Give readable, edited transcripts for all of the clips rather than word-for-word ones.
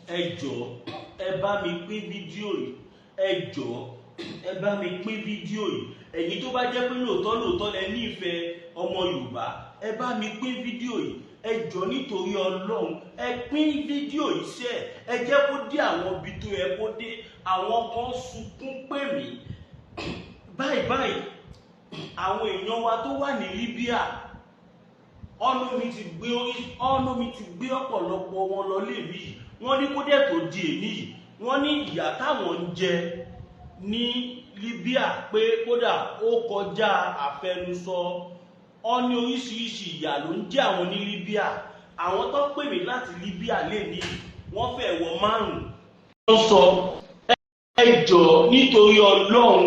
Ẹ jọ̀ọ́, ẹ bá mi pín fídíò yìí. Ẹ jọ̀ọ́, ẹ bá mi pín fídíò yìí. Ẹ̀yin tó bá jẹ́ pé lóòótọ́ lóòótọ́ lẹ nífẹ̀ẹ́ ọmọ Yorùbá, ẹ bá mi pín fídíò yìí. Ẹ jọ̀ọ́, nítorí Ọlọ́run, ẹ pín fídíò yìí sẹ́. Ẹ jẹ́ kó dé àwọn ibi tó yẹ kó dé. Àwọn kan sunkún pè mí báyìí báyìí. Àwọn èèyàn wa tó wà ní Libya, ọ̀nà mi ti gbé orí, ọ̀nà mi ti gbé ọ̀pọ̀lọpọ̀ wọn lọ lémi yìí. Wọ́n ní kó dẹ̀ tó di èní yìí, wọ́n ní ìyà táwọn ń jẹ ní Libya pé kódà ó kọjá àfẹnusọ. Wọ́n ní oríṣiríṣi ìyà ló ń jẹ àwọn ní Libya. Àwọn tó pè mí láti Libya lè ní wọ́n fẹ́ wọ márùn-ún. Wọ́n sọ, ẹ jọ̀ọ́, nítorí Ọlọ́run,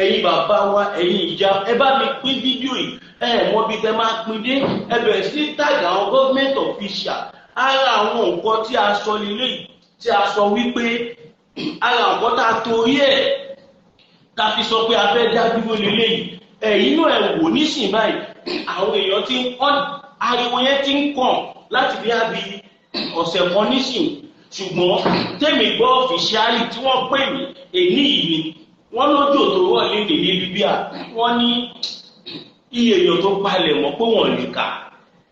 ẹ̀yin bàbá wa, ẹ̀yin ìyá, ẹ bá mi pín fídíò yìí. Ẹ mọ bí tẹ máa pín dé. Ẹ bẹ̀rẹ̀ sí tag àwọn government official. Ara àwọn nǹkan tí a sọ nílé yìí, tí a sọ wípé ara nǹkan tá a torí ẹ̀ tá a fi sọ pé a fẹ́ dá dúró nílé yìí, ẹ̀yin náà ẹ wò nísìnyí báyìí. Àwọn èèyàn ti ń ariwo yẹn ti ń kàn láti bí àbí ọ̀sẹ̀ kan nísìnyí, ṣùgbọ́n tèmi gbọ́ officially tí wọ́n pè mí èní yìí ni wọ́n lójò tó rọ̀ léde ní Libya. Wọ́n ní iye èèyàn tó palẹ̀ mọ́ pé wọ́n lè kà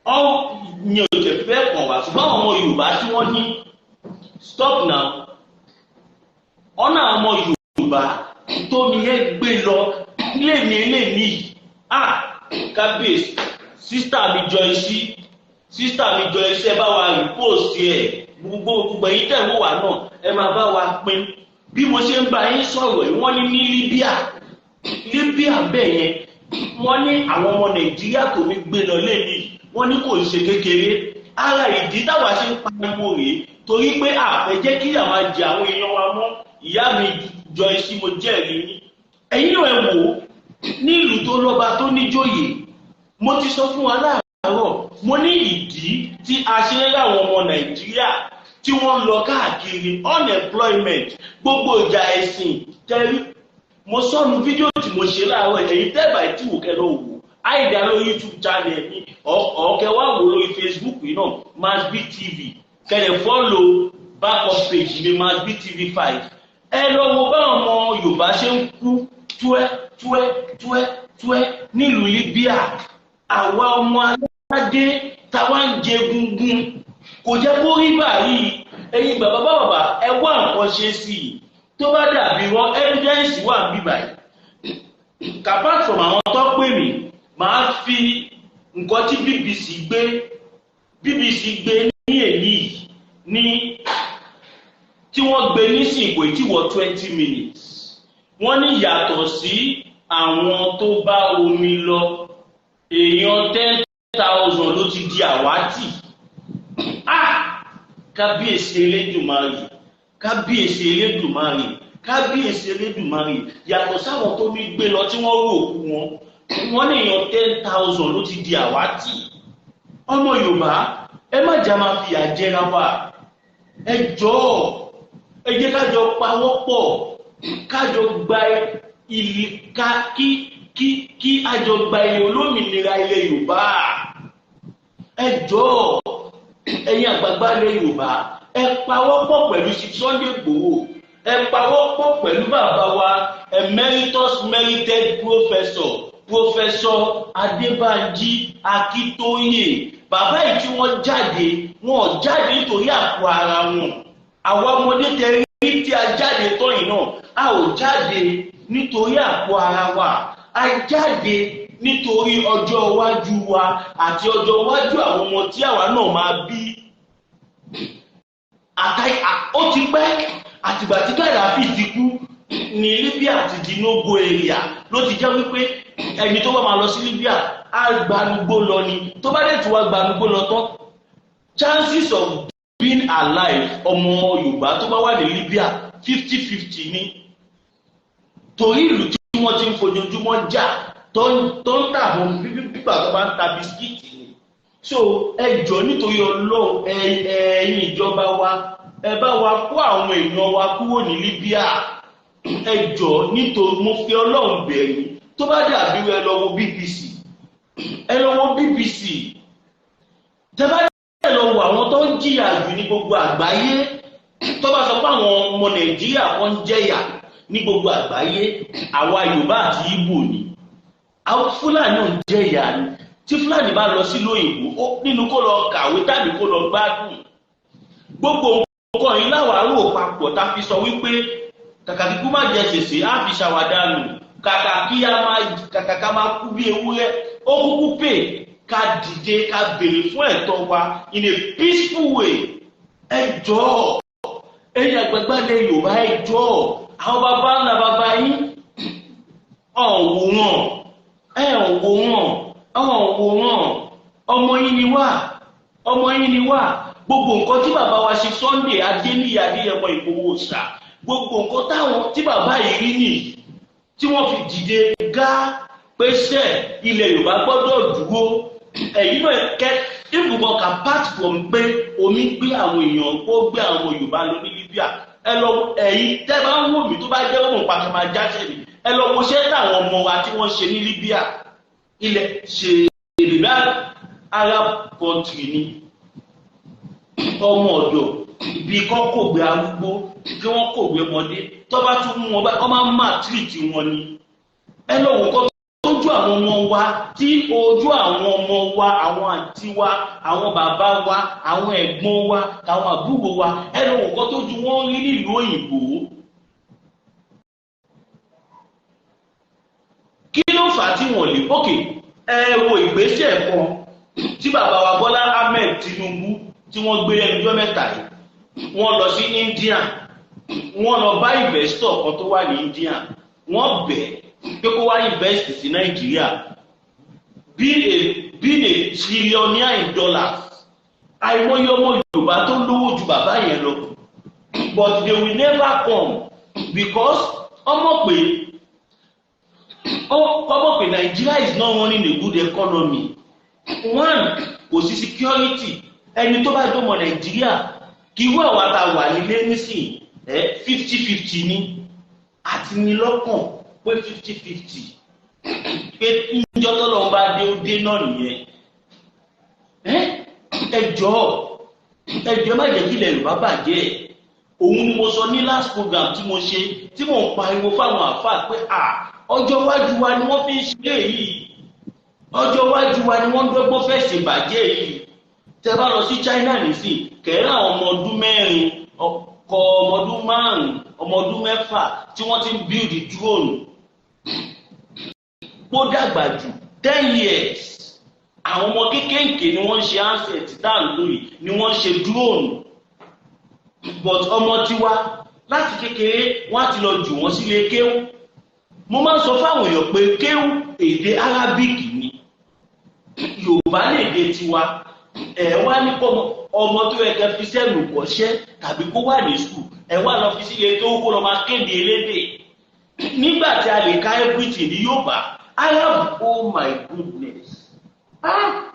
ọ́ ní òjò fẹ́ kàn wá. Ṣùgbọ́n àwọn ọmọ Yorùbá tí wọ́n ní stop now, ọ̀nà àwọn ọmọ Yorùbá tó ní yẹn gbé lọ léni léni yìí. Ah, kábíyèsí! Sister mi Joyce, sister mi Joyce, ẹ bá wa repost ẹ. Gbogbo gbogbo ẹ̀yin tẹ̀ ń wò wá náà, ẹ máa bá wa pín. Bí mo ṣe ń bá yín sọ̀rọ̀ yìí, wọ́n ní ní Libya, Libya bẹ́ẹ̀ yẹn, wọ́n ní àwọn ọmọ Nàìjíríà tó ní gbé lọ lẹ́yìn, wọ́n ní kò ń ṣe kékeré. Ara ìdí táwa ṣe ń pariwo rèé, torí pé àfẹ́ jẹ́ kí àwọn jẹ àwọn èèyàn wa mọ́. Ìyá mi Joyce, mo jẹ́rìí yín. Ẹ̀yin náà ẹ wò ó, ní ìlú tó lọ́ba, tó níjòyè. Mo ti sọ fún wa láàárọ̀, mo ní ìdí tí a ṣe ń ráwọn ọmọ Nàìjíríà tí wọ́n ń lọ káàkiri, unemployment, gbogbo ìjà ẹ̀sìn tẹ́rí. Mo sọnù fídíò tí mo ṣe láàárọ̀. Ẹ̀yin tẹ́ẹ̀bà tí wò, kẹ́ lọ wò àìdá lórí YouTube channel mi, ọ̀kẹ́ wá wò lórí Facebook yìí náà, Masbi TV. Kẹ́ lè follow backup page mi, Masbi TV 5. Ẹ lọ wo báwọn ọmọ Yorùbá ṣe ń kú túẹ́ túẹ́ túẹ́ túẹ́ nílùú Libya. Àwa ọmọ aládé táwa ń jẹ gungun, kò jẹ́ kó rí báyìí. Ẹ̀yin bàbá bàbá, ẹ wá nǹkan ṣe sí i. Tó bá dàbí wọn, evidence wà bí báyìí. Apart from àwọn tó pè mí, màá fi nǹkan tí BBC gbé. BBC gbé ní èyí ní tí wọ́n gbé nísìnyí, kò tí wọ 20 minutes. Wọ́n ní yàtọ̀ sí àwọn tó bá omi lọ, èèyàn 10,000 ló ti di àwátì. Ah, kábíyèsí Elédùmarè, kábíyèsí Elédùmarè, kábíyèsí Elédùmarè! Yàtọ̀ sáwọn tó ní gbé lọ tí wọ́n rò òkú wọn, wọ́n ní èèyàn 10,000 ló ti di àwátì. Ọmọ Yorùbá, ẹ má jà máa fìyà jẹra wa. Ẹ jọ̀ọ́, ẹ jẹ́ ká jọ pawọ́ pọ̀, ká jọ gba ilé, ká kí a jọ gba ilé olómìnira ilẹ̀ Yorùbá. Ẹ jọ̀ọ́, ẹ̀yin àgbààgbà ilẹ̀ Yorùbá, ẹ pawọ́pọ̀ pẹ̀lú Sunday Igboho. Ẹ pawọ́pọ̀ pẹ̀lú bàbá wa emeritus merited professor, Professor Adébánjí Akíntóyè. Bàbá yìí tí wọ́n jáde, wọn ò jáde nítorí àpò ara wọn. Àwọn ọmọdé tẹ rí tí a jáde tán yìí náà, a ò jáde nítorí àpò ara wa. A jáde nítorí ọjọ́ iwájú wa àti ọjọ́ iwájú àwọn ọmọ tí àwa náà máa bí. Ó ti pẹ́ àtìgbà tí Gaddafi ti kú ní Libya ti di no-go area. Ló ti jẹ́ wípé ẹni tó bá máa lọ sí Libya á gbanugbó lọ ni. Tó bá dẹ̀ tí wá gbanugbó lọ tán, chances of being alive ọmọ Yorùbá tó bá wà ní Libya, 50-50 ni, torí ìlú tí wọ́n ti ń fojoojúmọ́ jà, tó ń tàbọn pípà tó bá ń ta bisikíìtì ni. So ẹ jọ̀ọ́, nítorí Ọlọ́run, ẹ̀yin ìjọba wa, ẹ bá wa kó àwọn èèyàn wa kúrò ní Libya. Ẹ jọ̀ọ́, nítorí mo fi Ọlọ́run bẹ̀ yín. Tó bá dàbí, ẹ lọ wo BBC, ẹ lọ wo BBC. Tẹ́ bá ẹ lọ wo àwọn tó ń jìyà jù ní gbogbo àgbáyé. Tó bá sọ pé àwọn ọmọ Nàìjíríà kan jẹ̀yà ní gbogbo àgbáyé, àwa Yorùbá àti Ìgbò ni. Àwọn Fúlàní ò ń jẹ̀yà ni. Tí Fúlàní bá lọ sílùú òyìnbó, nínú kó lọ kàwé tàbí kó lọ gbádùn. Gbogbo nǹkan yìí láwàá rò papọ̀ tá a fi sọ wípé kàkà kíkú má jẹ sèse, á fi ṣàwàdànù. Kàkà kí a máa kàkà ká máa kú bí ewúrẹ́, ó kúkú pè ká dìde, ká béèrè fún ẹ̀tọ́ wa in a peaceful way. Ẹ jọ̀ọ́, ẹ̀yin àgbàgbà ilẹ̀ Yorùbá, ẹ jọ̀ọ́, àwọn bàbá ńlá bàbá yín ọ̀wọ̀ wọn, ẹ ọ̀wọ̀ wọn, ọ̀wọ̀ wọn. Ọmọ yín ni wá, ọmọ yín ni wá. Gbogbo nǹkan tí bàbá wa ṣe, Sunday Adéníyì Adéyẹmọ Ìgbòho ṣá, gbogbo nǹkan táwọn tí bàbá yìí rí nìyí tí wọ́n fi dìde gá pèsè ilẹ̀ Yorùbá gbọ́dọ̀ dúró. Ẹ̀yin náà kẹ́ ibùkún apart from pé omi gbé àwọn èèyàn, ó gbé àwọn Yorùbá lọ ní Libya. Ẹ lọ, ẹ̀yin tẹ́ bá ń wò mí, tó bá jẹ́ òun pàtó máa jáṣẹ́ mi, ẹ lọ wo ṣẹ́ táwọn ọmọ wa tí wọ́n ṣe ní Libya. Ilẹ̀ ṣe Libya, Arab country ni. Ọmọ ọ̀dọ̀ ibi kọ́ kò gbé arúgbó, kí wọ́n kò gbé ọmọdé, tó bá tún mú wọn bá wọ́n máa ń maltreat wọn ni. Ẹ lọ wò kọ́ tójú àwọn ọmọ wa, tí ojú àwọn ọmọ wa, àwọn àǹtí wa, àwọn bàbá wa, àwọn ẹ̀gbọ́n wa, àwọn àbúrò wa, ẹ lọ wò kọ́ tójú wọn rí nílùú òyìnbó. Kí ló fà á tí wọ́n lè ókè? Ẹ wo ìgbésẹ̀ kan tí bàbá wa Bọ́lá Ahmed Tinubu tí wọ́n gbé lẹ́nu ọjọ́ mẹ́ta yìí. Wọ́n lọ sí India, wọ́n lọ bá investor kan tó wà ní India, wọ́n bẹ̀ pé kó wá invest sí Nàìjíríà, being a trillionaire in dollars. Àìmọye ọmọ Yorùbá tó lówó ju bàbá yẹn lọ, but they will never come because ọmọ pé Nigeria is not running a good economy. One, kò sí security. Ẹni tó bá jọmọ Nàìjíríà, kí irú àwa tá a wà nílé nísìnyí, ẹ 50-50 ni àti ní lọ́kàn pé 50-50, pé níjọ́ tọ́lọ́run bá dé, ó dé náà nìyẹn. Ẹ jọ̀ọ́, ẹ jọ̀ọ́, má jẹ́ kí ilẹ̀ Yorùbá bàjẹ́. Òun ni mo sọ ní last program tí mo ṣe, tí mò ń pariwo fáwọn àáfàá pé à ọjọ́ iwájú wa ni wọ́n fi ń ṣe èyí, ọjọ́ iwájú wa ni wọ́n ń dọ́gbọ́n fẹ́ ṣèbàjẹ́ yìí. Tẹ́ bá lọ sí China nísìn, kẹ̀rẹ́ àwọn ọmọ ọdún 4, ọkọ ọmọ ọdún 5, ọmọ ọdún 6 tí wọ́n ti ń build drone. Kó dàgbà jù 10 years, àwọn ọmọ kéékèèké ni wọ́n ń ṣe handset tá à ń lò yìí, ni wọ́n ń ṣe drone. But ọmọ tiwa, láti kékeré wọ́n á ti lọ jù wọ́n sílé kéwú. Mo máa ń sọ fáwọn èèyàn pé kéwú, èdè Arabic ni. Yorùbá lè dé tiwa. Ẹ wá ní kọ́ ọmọ tó yẹ kẹ́ fi sẹ́nu kọ́ṣẹ́ tàbí kó wà ní school, ẹ wá lọ fi sílé tó kó lọ máa kéde elédè, nígbà tí a lè ka everything ní Yorùbá, Arab. Oh my goodness! Ah,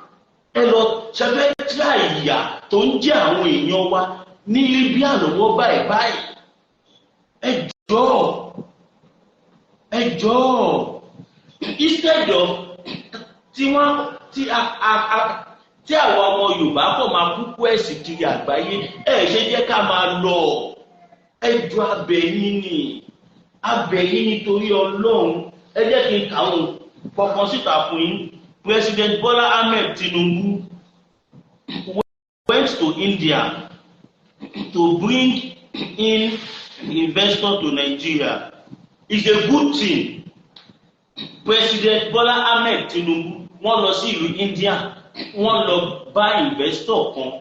ẹ lọ ṣẹfẹ tíra ìyà tó ń jẹ àwọn èèyàn wa ní Libya lọ́wọ́ báyìí báyìí. Ẹ jọ̀ọ́, ẹ jọ̀ọ́, instead of tí wọ́n tí a a a tí àwọn ọmọ Yorùbá kọ̀ máa kúkú ẹ̀sìn kiri àgbáyé, ẹ ṣe jẹ́ ká máa lọ. Ẹ jọ̀ọ́, abẹ́yìn ni, abẹ́yìn nítorí Ọlọ́run. Ẹ jẹ́ kí n kà àwọn kọ̀ọ̀kan síta fún yín. President Bola Ahmed Tinubu went to India to bring in investor to Nigeria. It's a good thing. President Bola Ahmed Tinubu, wọ́n lọ sí ìlú India, wọ́n lọ bá investor kan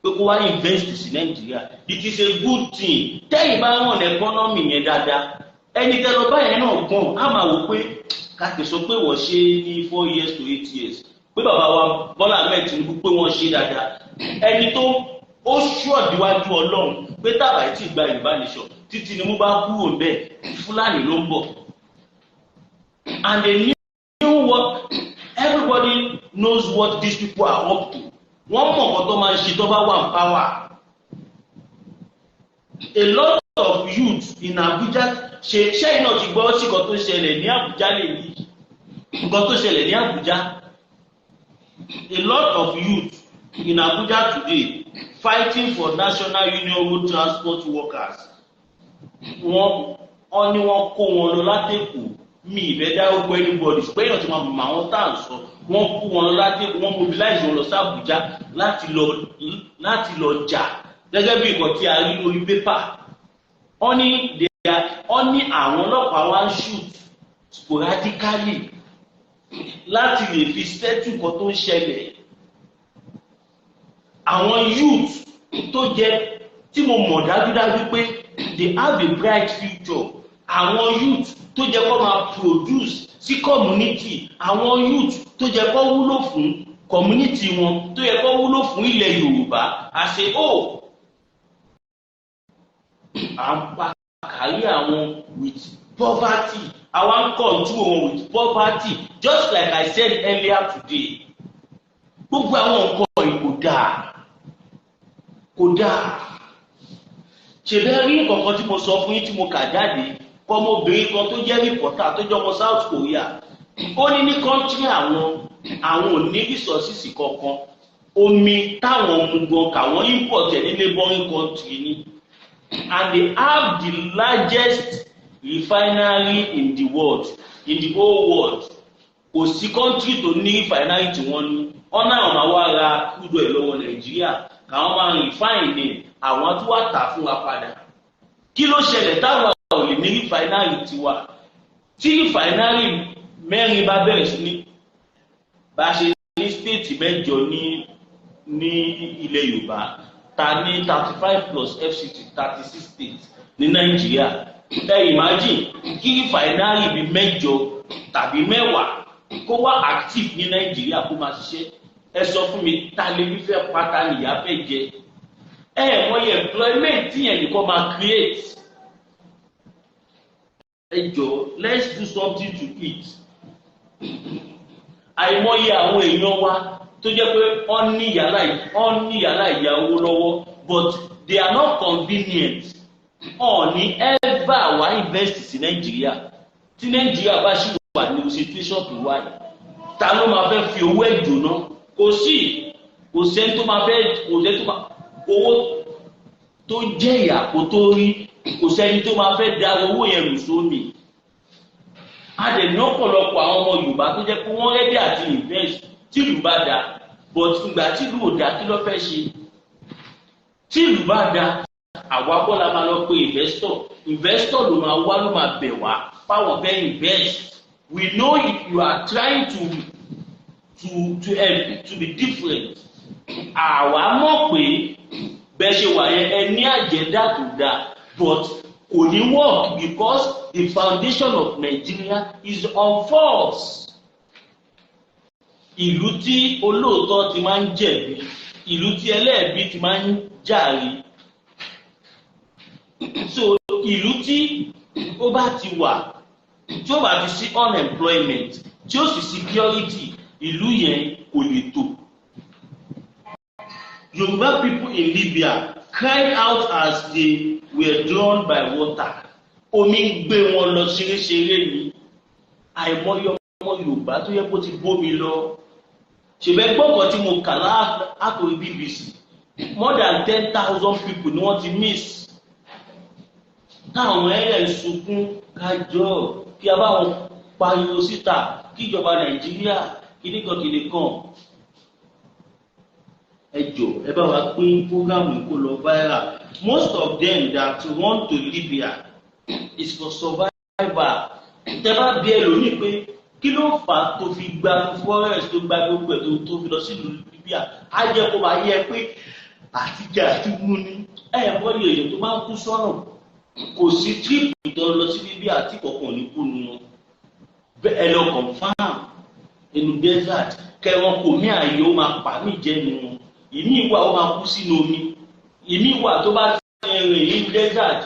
pé kó wá invest sí Nàìjíríà. It is a good thing. Tẹ́yìn bá run economy yẹn dáadáa, ẹni tẹ́ lọ báyẹn náà gbọ̀n á máa wò pé káàkiri sọ pé wọ́n ṣe ní 4 years to 8 years, pé bàbá wa Bọ́lá Ahmed Tinubu, pé wọ́n ṣe dáadáa. Ẹni tó ó ṣọ́ọ̀díwájú Ọlọ́run pé tàbá tí gba ìbánisọ̀ tí Tinubu bá kúrò bẹ́ẹ̀, Fúlàní ló ń bọ̀. And they knew what, everybody knows what these people are up to. Wọ́n mọ̀ nǹkan tó máa ń ṣe tó bá wà ní power. A lot of youths in Abuja ṣe ṣẹ́yìn náà ti gbọ́ sí nǹkan tó ṣẹlẹ̀ ní Abuja lè ní nǹkan tó ṣẹlẹ̀ ní Abuja. A lot of youths in Abuja today Fighting for National Union Road Transport Workers. Wọ́n ní wọ́n kó wọn lọ látÈkó. Mi ò fẹ́ dárúkọ anybody, ṣùgbọ́n èèyàn tí wọ́n mọ àwọn tá à ń sọ, wọ́n kó wọn lọ látÈkó, wọ́n mobilize wọn lọ sí Àbújá láti lọ jà, gẹ́gẹ́ bí nǹkan tí a rí lórí pépà. Wọ́n ní àwọn ọlọ́pàá wá ń shoot sporadically láti lè fi settle nǹkan tó ń ṣẹlẹ̀. Àwọn youth tó jẹ́ tí mo mọ̀ dájúdájú pé they have a bright future, àwọn youth tó jẹ́ kó máa produce sí community, àwọn youth tó jẹ́ kó wúlò fún community wọn, tó yẹ kó wúlò fún ilẹ̀ Yorùbá as a whole, à ń pa kárí àwọn with poverty, àwa ń control wọn with poverty. Just like I said earlier today, gbogbo àwọn nǹkan yìí kò dáa, kò dáa. Ṣèbẹ́ rí nǹkan tí mo sọ fún yín tí mo kà jáde, kọ́mọbìnrin kan tó jẹ́ reporter tó jẹ́ ọmọ South Korea, ó ní ní country àwọn, àwọn ò ní resources kankan. Omi táwọn mú gan, káwọn import ẹ̀ ní neighboring country ni, and they have the largest refinery in the world, in the whole world. Kò sí country tó ní refinery tí wọ́n ní. Ọ̀nà àwọn máa wá ra crude oil lọ́wọ́ Nàìjíríà, káwọn máa refine ní, àwọn tó wà tà fún wa padà. Kí ló ṣẹlẹ̀ táwa ò lè ní refinery tiwa? Tí refinery 4 bá bẹ̀rẹ̀ sí ní, bá ṣe ní state 8 ní ilẹ̀ Yorùbá, ta ní 35 plus FCT, 36 states ní Nàìjíríà. Ẹ imagine kí refinery bíi 8 tàbí 10 kó wá active ní Nàìjíríà, kó máa ṣiṣẹ́. Ẹ sọ fún mi, ta lè fífẹ́ pátá nìyá fẹ́ jẹ? Ẹ mọyì employment tí yẹn nìkan máa create. Ẹ jọ, let's do something to it. Àìmọye àwọn èèyàn wa tó jẹ́ pé wọ́n ní yàrá ìyá owó lọ́wọ́, but they are not convenient. Ọ̀ ní ever wá invest sí Nàìjíríà. Tí Nàìjíríà bá ṣì wà ní situation tó wà yìí, ta ló máa fẹ́ fi owó ẹ̀ jóná? Kò sí, kò sẹ́ni tó máa fẹ́, kò sẹ́ni tó máa owó tó jẹ́ ìyà kó tó rí, kò sẹ́ni tó máa fẹ́ da owó yẹn lù sómi. A dẹ̀ ní ọ̀pọ̀lọpọ̀ àwọn ọmọ Yorùbá tó jẹ́ pé wọ́n ready àti invest tí ìlú bá da, but ìgbà tí ìlú ò da, kí ló fẹ́ ṣe? Tí ìlú bá da, àwa kọ́ la máa lọ pé investor. Investor ló máa wá, ló máa bẹ̀ wá fáwọn fẹ́ invest. We know if you are trying to be different. Àwa mọ̀ pé bẹ́ẹ̀ ṣe wà yẹn, ẹ ní agenda tó dáa, but kò ní work because the foundation of Nigeria is on false. Ìlú tí olóòótọ́ ti máa ń jẹ̀bi, ìlú tí ẹlẹ́ẹ̀bí ti máa ń jàre. So ìlú tí ó bá ti wà, tí ó bá ti sí unemployment, tí ó sì security, ìlú yẹn kò lè tò. Yoruba people in Libya cried out as they were drowned by water. Omi ń gbé wọn lọ ṣeréṣeré ni. Àìmọye ọmọ Yorùbá tó yẹ kó ti bómi lọ. Ṣèbẹ́ gbọ́kàn tí mo kà látòrí BBC, more than 10,000 people ni wọ́n ti miss, táwọn ẹ̀rẹ̀ ń sunkún kájọ kí a bá wọn pariwo síta kí ìjọba Nàìjíríà kìnnìkan kìnnìkan. Ẹ jọ, ẹ bá wa pín program kó lọ viral. Most of them that want to Libya is for survival. Tẹ bá bí ẹlòmíì pé kí ló fà á tó fi gba forest, tó gba gbogbo ẹ̀, tó fi lọ sílùú Libya, á jẹ́ kó máa yẹ pé àtijọ́ àti mú ni. Ẹ wọ́n lè èèyàn tó máa ń kú sọ́nà, kò sí trip tó lọ sí Libya tí kọ̀ọ̀kan ò ní kú nu wọn. Ẹ lọ confirm inú desert kẹwọn kò ní ààyè, ó máa pa mí jẹ́ nu wọn. Ìmí wà, ó máa kú sínú omi. Ìmí wà, tó bá ti rìn ní desert,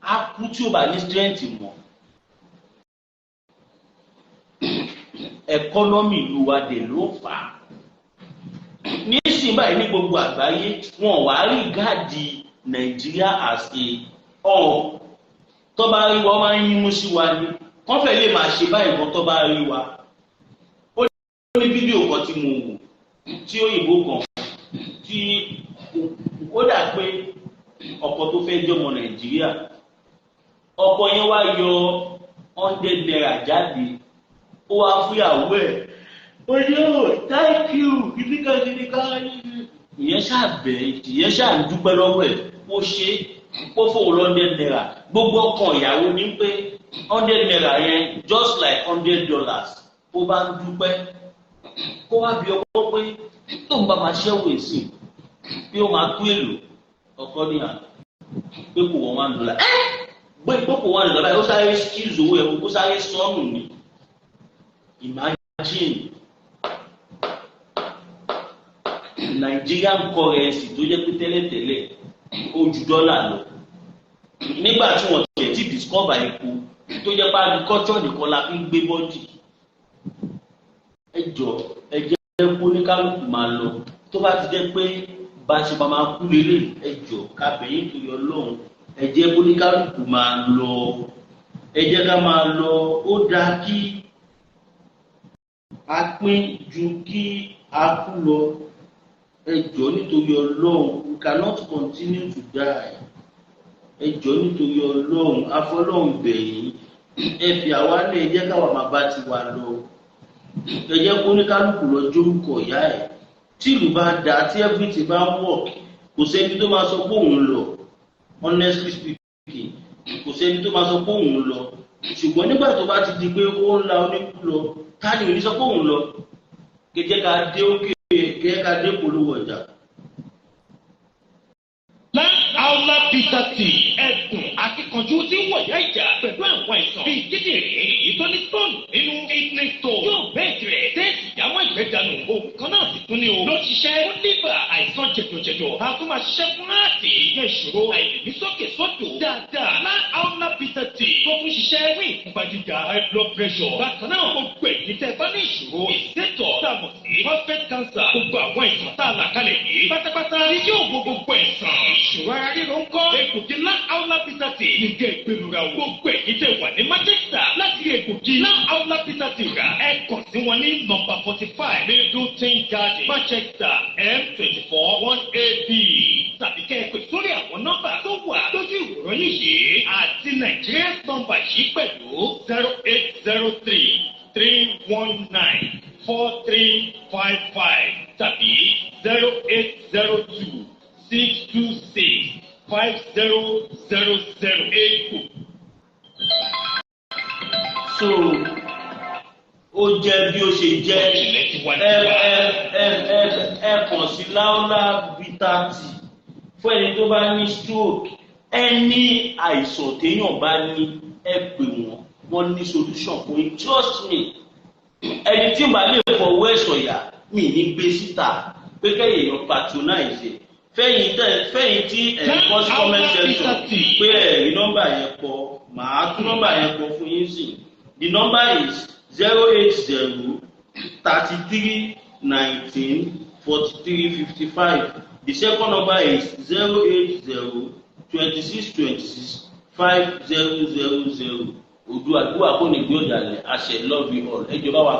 á kú tí ó bá ní strength mọ́. Economy ìlú wa dè ló fà á. Nísìnyí báyìí, ní gbogbo àgbáyé, wọn wá rí gáàdì Nàìjíríà as a hub. Tó bá rí wa, máa ń yínmú sí wa ni. Wọ́n fẹ́ lè máa ṣe báyìí kan tó bá rí wa. Ó ní fídíò kan tí mo wò, tí òyìnbó kan tí Ó dà pé ọkọ tó fẹ́ jọmọ Nàìjíríà, ọkọ yẹn wá yọ ₦100 jáde, ó wá fúyàwó ẹ̀, ó ní, "Oh, thank you," kìdíkan kìdíkan. Ìyẹn ṣàbẹ̀, ìyẹn ṣáà ń dúpẹ́ lọ́wọ́ ẹ̀, ó ṣe ó fóun ₦100. Gbogbo ọkàn ìyàwó ní pé ₦100 yẹn just like $100. Ó bá ń dúpẹ́, kó wá bí ọkọ pé tóun bá máa ṣẹ́wó èsì bí ó máa tó èlò. Ọkọ ní à pé kò wọ́n $1, gbé pé kò $1 báyìí. Ó sáré skills owó ẹ̀, ó sáré sọ́nù ni. Imagine Nigerian currency tó jẹ́ pé tẹ́lẹ̀tẹ́lẹ̀ ó ju dọ́là lọ nígbà tí wọ́n tiẹ̀ ti discover epo, tó jẹ́ pé agriculture nìkan la fi ń gbé body. Ẹ jọ, ẹ jẹ́ kó ní kálukú máa lọ. Tó bá ti jẹ́ pé bá a ṣe máa kú lélẹ̀, ẹ jọ, kábẹ̀yìn torí Ọlọ́run, ẹ jẹ́ kó ní kálukú máa lọ, ẹ jẹ́ ká máa lọ. Ó dáa kí a pín ju kí a kú lọ. Ẹ jọ̀ọ́, nítorí Ọlọ́run, we cannot continue to die. Ẹ jọ̀ọ́, nítorí Ọlọ́run, afọlọ́run bẹ̀yìn, ẹ fi àwa náà, ẹ jẹ́ káwa máa bá tiwa lọ. Ẹ jẹ́ kó ní kálukú lọ jórúkọ ìyá ẹ̀. Tí ìlú bá dáa, tí everything bá ń work, kò sẹ́ni tó máa sọ pé òun lọ. Honestly speaking, kò sẹ́ni tó máa sọ pé òun lọ. Ṣùgbọ́n nígbà tó bá ti di pé ó ń la oníkú lọ, ká ní òní sọ pé òun lọ. Kẹjẹ ká dé òkè, kẹjẹ ká dé polówó ọjà. Aula Bitter Tea, ẹ̀sùn akíkanjú tí ń wọ̀yá ìjà pẹ̀lú àwọn àìsàn bíi kíndìnrín, èyí tó ní stone nínú, kidney stone, yóò bẹ́ẹ̀ tirẹ̀ tẹ́ẹ̀sì yàmọ́ ìgbẹ́dànù. Òun kan náà sì tún ní o ló ṣiṣẹ́ fún liver, àìsàn jẹ̀dọ̀jẹ̀dọ̀, a tún máa ṣiṣẹ́ fún heart, ìyẹn ìṣòro àìlèmí sókè sódò dáadáa. Lá Aula Bitter Tea tó tún ṣiṣẹ́ fún ìfúnpá gíga, high blood pressure. Bákan náà, gbogbo èyí tẹ́ bá ní ìṣòro ìsétọ̀ tá a mọ̀ sí prostate cancer, gbogbo àwọn àìsàn tá a là kalẹ̀ yìí pátápátá ni yóò wo gbogbo ẹ̀sán. Ìṣòro ara ríro ń kọ́? Egbògi Lá Aula Bitter Tea ní kẹ́ ìgbélura o. Gbogbo èyí tẹ́ wà ní Manchester, láti rí egbògi Lá Aula Bitter Tea rà, ẹ kàn sí wọn ní nọ́mbà 45 Middleton Garden, Manchester, M24 1AB, tàbí kẹ́ ẹ pè sórí àwọn nọ́mbà tó wà lójú ìwòran yìí àti Nigerian nọ́mbà yìí pẹ̀lú 08033194355 tàbí 08026265000. Egbò. So ó jẹ́ bí ó ṣe jẹ́. Ìjìnlẹ̀ ti wá ẹ tiwa. ẹ ẹ ẹ ẹ kàn sí Láúlá Bitter Tea fún ẹni tó bá ní stroke, ẹni àìsàn téèyàn bá ní, ẹ pè wọ́n, wọ́n ní solution fún yín. Trust me, ẹni tí màá lè fọwọ́ ẹ̀ sọ̀yà mi ní gbé síta pé kẹ́yìn èèyàn patronize ẹ̀. Fẹ́yìn tí ẹ̀ ń kọ́ sí comment section pé ẹ̀ rí nọ́mbà yẹn kọ, màá tún nọ́mbà yẹn kọ fún yín sí. The number is 08033194355. The second number is 08026265000. Ojú àdúrà kò ní gbé ọ̀dàlẹ̀ àṣẹ. Love you all. Ẹ jọba wa.